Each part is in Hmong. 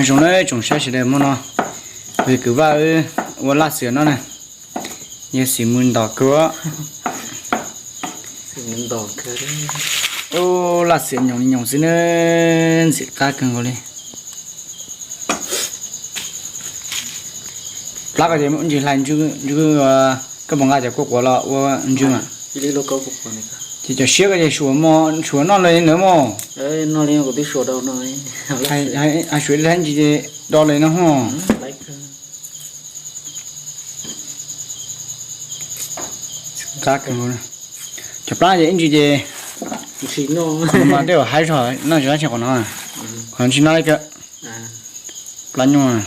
Zoo na tsoom saib sawv daws, hmo no kuv kwv Vaj wb ua laj xwm no na, yog xwm mus ntom kawg. Ub, laj xwm nyoos li nyoos xwb na, ntxim qab kawg nkaus li. Plab ko ces muab ntsis hlais ntsw, koj puas nqa cov kua quav los ua ntsw mas. Ces cov siab ko ces suav noj li ntawd mog. Hais suav li ntsis ces do li no ho. Qab kawg. Cov plab ces ib ntsis ces mas tej zaum haib zog noj tsis qab tsis qhov no, qhov no tsis noj li kawg. Plab nyuj.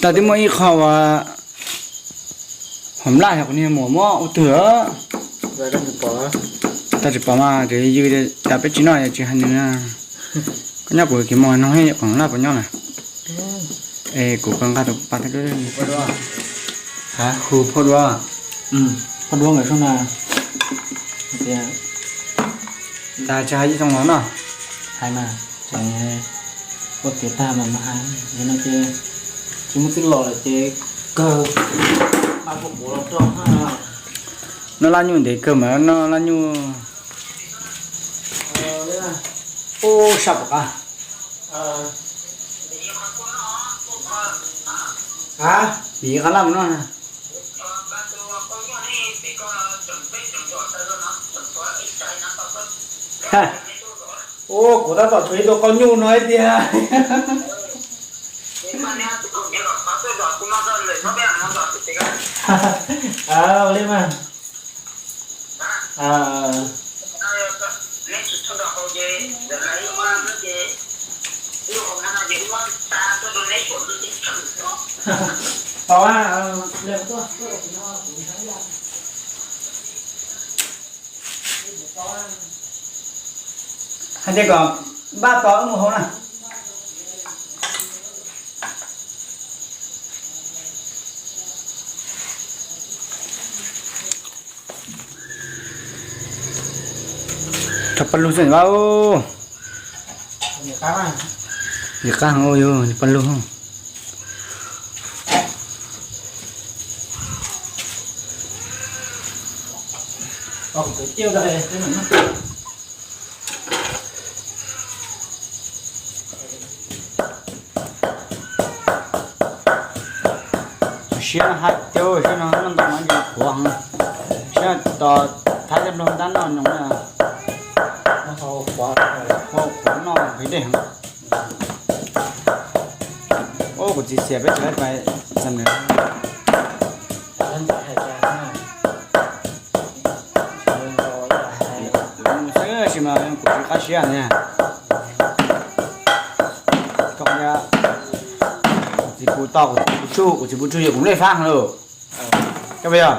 Tag twb muaj ib qho uas hom laj hos kuv niag muam muab ua twg. Tag tsis pom mas ces yws tas peb tsis noj tsis hais nws. Koj nyob kuv kev mus no hos laj puas nyob na. Es kuv nqa tus pas hu phauj duab, phauj duab nkawd sub na. Tias tas tsis hais ib too los no, hais mas, ces ua kev tag mas mas hais, no ces tsis muaj twb los lawm ces kawg, noj laj nyuj ntev kawg mas noj laj nyuj. Ub, sab pom qab. Vim qab laj mus noj. Ub, kuv tab tom tshuav ib tug qau nyuj no ib tiag. Li mas. Tau, hais tias kom npaj tos wb mus hauv na. Rho paj lug xwb vaj. Nws qab heev yog nws paj lug. Siab no hais tias siab no noj ntau mas ntsis qhuav heev. Siab tos thab coj nplog ntab noj nyoos na. Qhuav noj heev dej heev. Ub, kuv txiv xiam peb tsis laib pais txog nws. Xwb sis mas kuv tsis qab siab na. Koj, kuv txiv pub tau, kuv txiv pub tsuj, kuv txiv pub tsuj yog kuv lej fab heev lauj. Koj puas yog?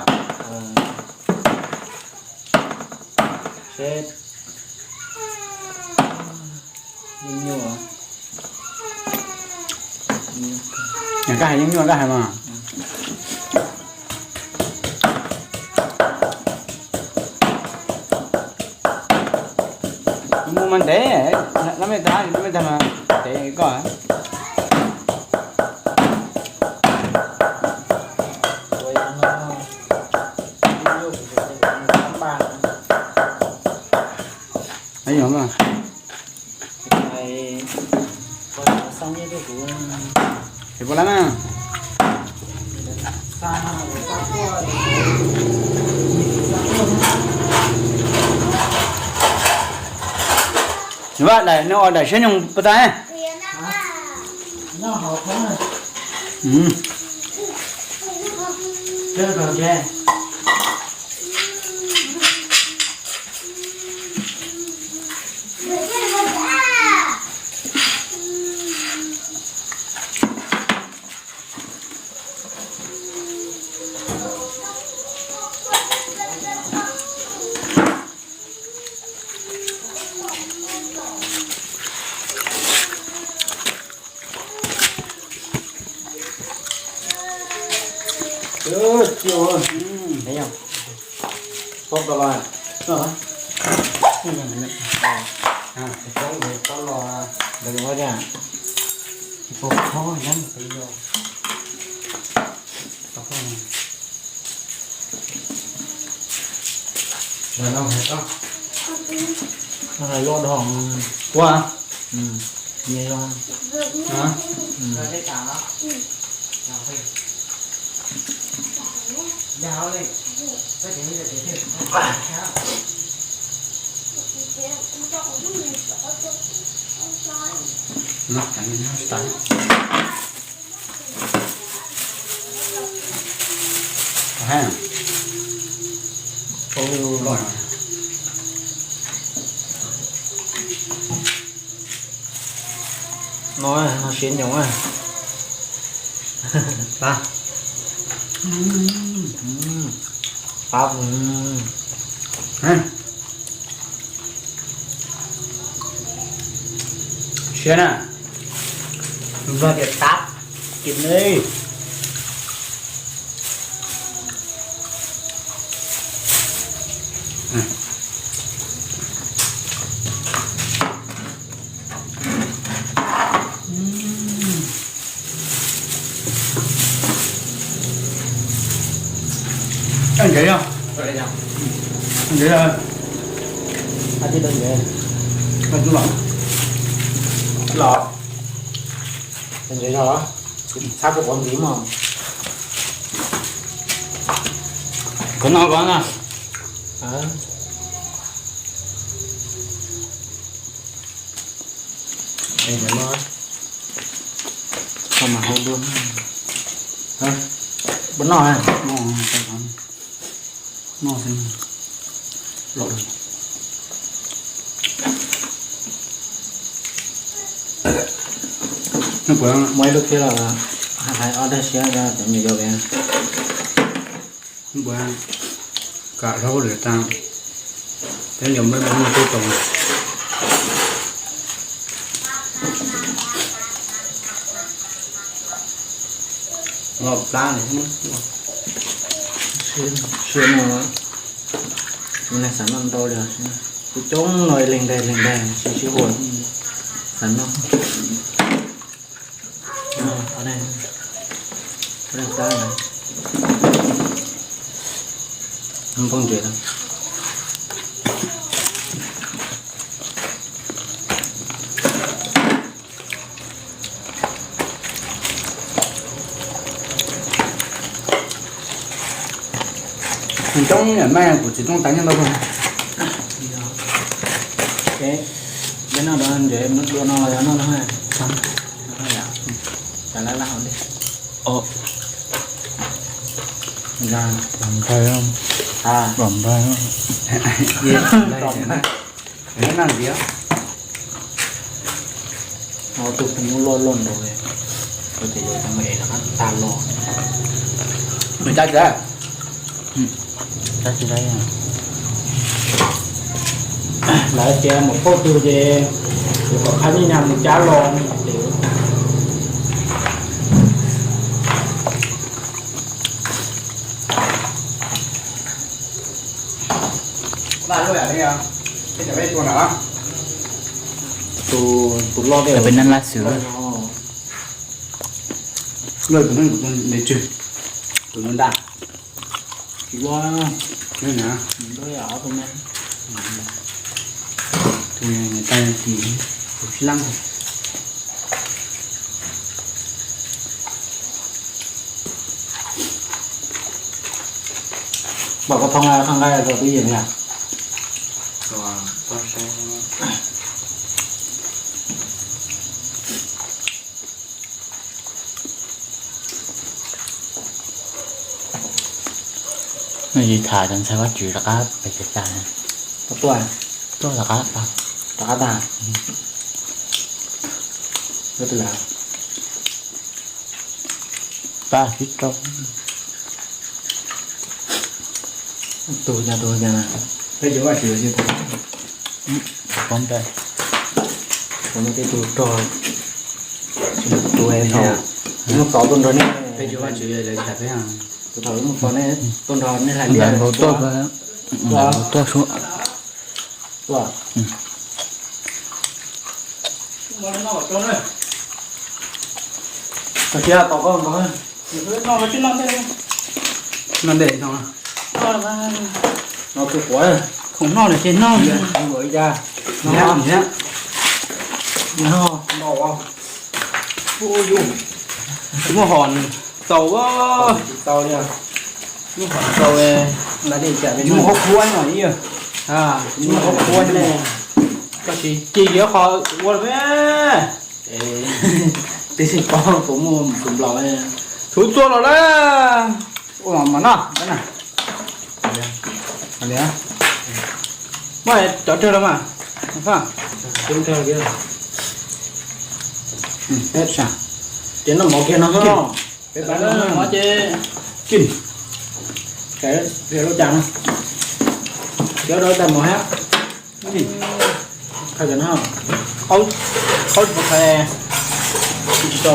Koj hais yeeb nyuaj koj hais mas. Mus mas ntev, lab mej tag, lab mej tag mas ntev koj. Ib puas lab na? Nws ua daim siab nyoos puas tag? Cia, pom tau los. Loj dhau. Ua. Nyias zoo. No, no siav nyoos. Qab. Siav na. Vag tias tab kiv ne. Ntsev os. Ntsev os. Los. Ntsev os. Txhab kuv quav ntxiv mog. Kuv no kuv no. Koj mas hau dua. Puas noj? Noj xwb. Los. Muaj ib lub thiab los hais ob daim siab cov me nyuam yaus. Npuav kam rau lwm tas, peb yuav muab muag tub tau. Los plab li. Siab no, kuv neeg xav noj ntau li. Kuv coob no leeg daig leeg daig sib sib hua xav noj. Npoj ntses. Coob niam maj kuv tsis coob tas nyob ntau. Peb noj dua ntses dua no los yog noj no. Cas laj laj hauv li. Npaj, npaj. Noj ntxiv. Tus phooj ywg loj loj nraud li, kuv tias yuav coj mus es rov qab tag los. Nws cab tsis tau. Lawv tias mus pauj tug ces yuav kom phab nyij nyag mus cab los. Tus, tus loj peb neeg laj xwm. Tus ntawd ntaj. Tus tas tus sib lab. Pom koj thoob qhov nqaij rau twb yeem yom. Nws tsis tham cov ntxhais Vaj Tswv rov qab pem kev tag. Tuaj, tuaj rov qab tag. Rov qab tag. Pab sib rau. Tus cas tus cas na. Peb cov Vaj Tswv poob ntawd. Kuv no tej tus rog, tus thaum muaj txov tuaj nrog nej, peb cov Vaj Tswv, tus thaum muaj txov nej tuaj nrog nej hlais liaj tuaj, tuaj suab. Tsis tau koj nkaus. Noj ntej no. No kuv quav. Khoom noj no ces noj. Noj thiab. Noj. Tsis muaj hom tau. Tsis tau li. Muaj hom tau. Tsis muaj qhov khuab no ib yam. Tsis muaj qhov khuab ne. Koj tsis ci yuav qhov ua lawm. Twb tsis paub kuv muaj tus nplaum. Txhuv txua los lawm. Ua mas noj na. Muaj cov rawg los mas. Ces noj mov kiag no. Mov ces. Lub cas no. Cov rau tas mov hab. Qhov no. Qhov tsis pom qhov. Tsis tso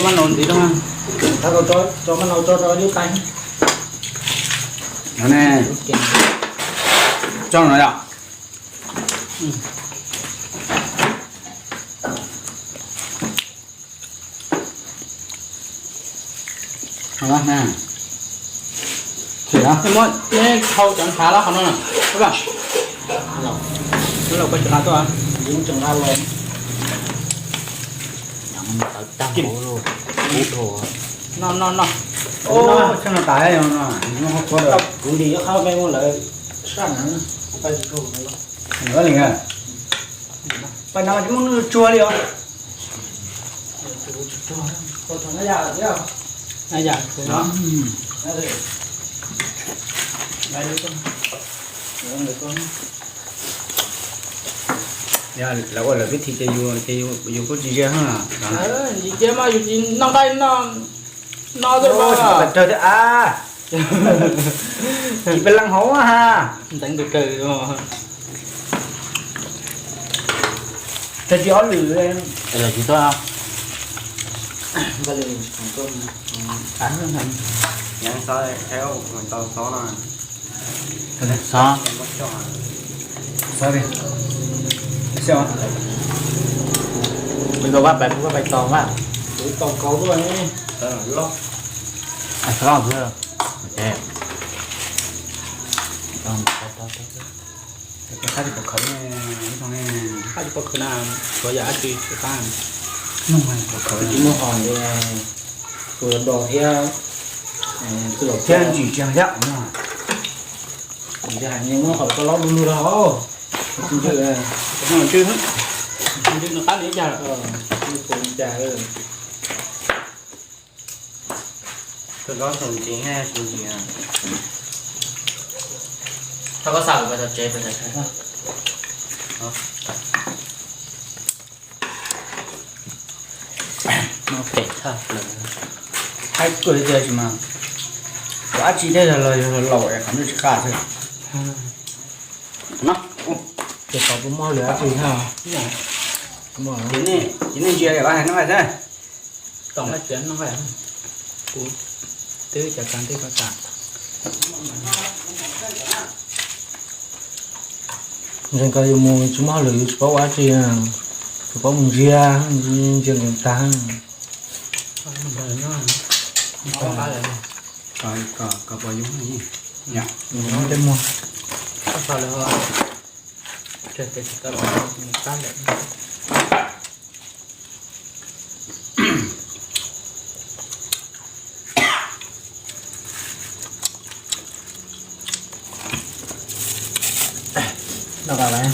maj nau ntxiv rau. Tso maj nau tso rau lub tais. No ne. Tso no yom. Muab neb thau cov ntshav los qhov no na. Lub laus koj tsis nqa tuaj. No no no. Kuv nti ib qho me ua lawv sab na. Pais no tsis muaj tsuag li os. Lawv ua lawv vib thi ces yus kuj tsis ze. Yus ces mas yus tsis noj nqaij no. No, rawg thiab a. Tsis pes leej hauv ha. Ntxeev tus kawg. Tag tsis ob lwm. Tsis tuaj. Xov. Xov. Peb koj vaj pais, peb koj pais tos vaj. Tos kauv tuaj. Xov. Qab tsis pom khawv ne, qab tsis pom khawv na, tshuav yam dab tsi tsis qab. Tsis muaj hom li, tus dos thiab, tus thiab ntsis tsis yog yam no. Nws hais nws muab hom koj lob du lug rau hauv. Ntswj, ntswj, ntswj no qab li cas, li cas. Tus lob tus ntsis ne, tus ntsis. Thaum koj xa kuv pais txog tsev pais txog tsev. Phem tshaj plaws. Haib kawg tiag tiag mas, kuv dab tsi thiaj yog los yog laus es qhov ntawd tsis qab xwb. No, ces tau kuv mob lwm dab tsi thiab. Ces nej ntsia os, hais no xwb. Tom qab tsev no, kuv twb cov tag ntej koj tas. Ntseeg ko yus mus tsis muaj hauj lwm yus tsis paub ua dab tsi, tsis paub mus ntsia, ntsia nkees tag. Tej muag. Noj qa lawm,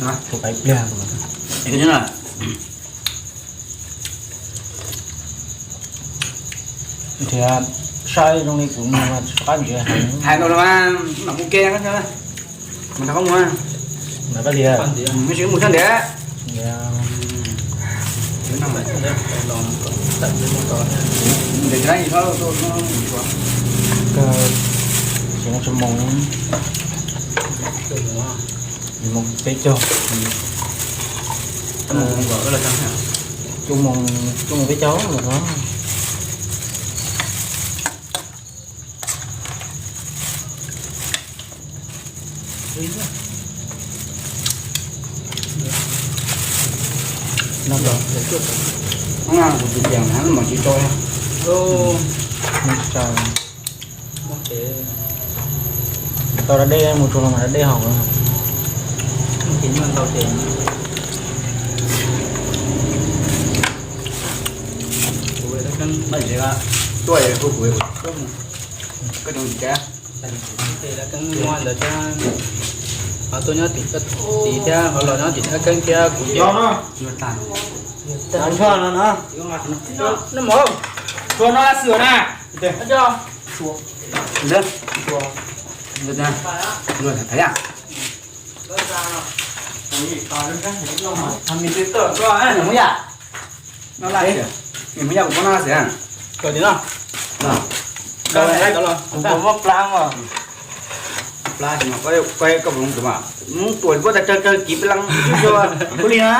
ntawd, tus qaib pliag. Thiab saib zoo li kuv no mas tsis qab ntsia heev. Hais no los mas nom mus ke, mas rau koj mus, ntawd koj tias, mus sib mus sab ntiav. Tsis moos, moos peb caug, cuaj moos, cuaj moos peb caug los. No, kuv tus tias na, mos tsis tau. Tau da dej mus tsuag los mas da dej haus. Tuaj, koj cov ntawd thiab, ho tuaj nyob tim, tim thiab ho los nyob tim Thaj Keeb thiab kuv ces. Ntsho no no. No mov. Tsuag no xwm na. Ntawd. Ntawd. Ntawd. Mus yam. No laj xwm. Mus yam kuv pab no xwm. Kom tim no. Kuv muab plab mas. Plab xwm no, koj koj mus tus mas mus tuam puab tas tsawg tsawg kiv peb leej ib cuab kuv li na.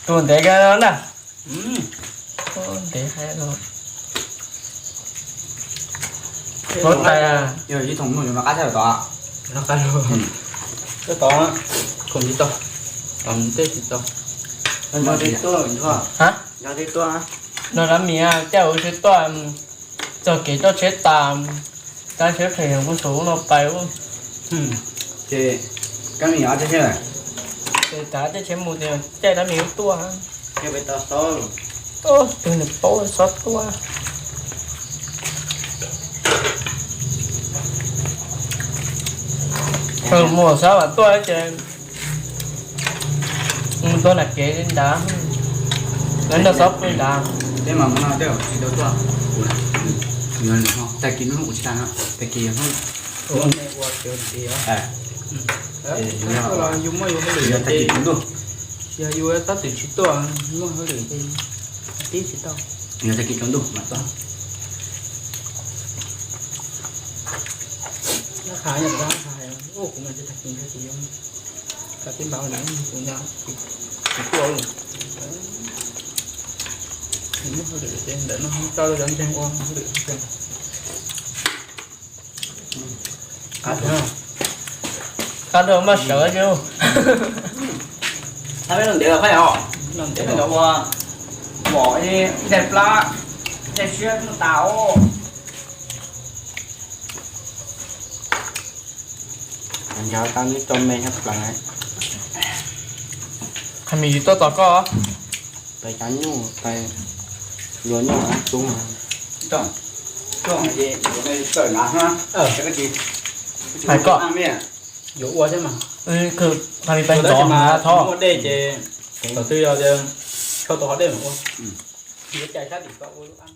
Tus ntev kawg na. Ntev hais los. Huab tais. Yog ib thooj mloog no qab tshaj tod. Qab tod khoom tsis tau, tej tsis tau. Nrog dab mis caij ua tsheb tuaj, txog kev coj tsheb tas, tab tsheb phem kuj xub no pais. Ces kab mis ob tsheb, ces tav tej tsheb mus tias caij dab mis wb tuaj. Tus nws paub xob tuaj. Mus xob vam tuaj ces mus tuaj nram kev li ntawd, lawv nrog xob pw ntawd. Tag kis hnub ub tsis tag, tag kis hnub, yog tag kis tsaus ntuj, yog yus tab twm tsis tuaj muaj hauj lwm ces tib tsis tau. Yog tag kis tsaus ntuj mas tuaj. Kuv mas tag kis tag kis kha tib npav li kuv nyob, kuv tuaj li. Muaj hauj lwm ces ntawm no tau cov ntseeg ua hauj lwm. Qab dua maj sawv ces. Thab peb no ntev los phaj os, ntev ua mom ib daig plab, ib daig siab no tas os. Nco tau neb tso me hab plaws. Qhov mis yus tuaj tos koj. Tais kav nyuj, tais luag nyuj tub. Hais koj yuav ua thiab mas, qhov mis pais ntxov mas thov muaj dej ces thaum twg yog tias koj tau qhov dej mas ua. Yuav cais sab tim tod ua lub qab.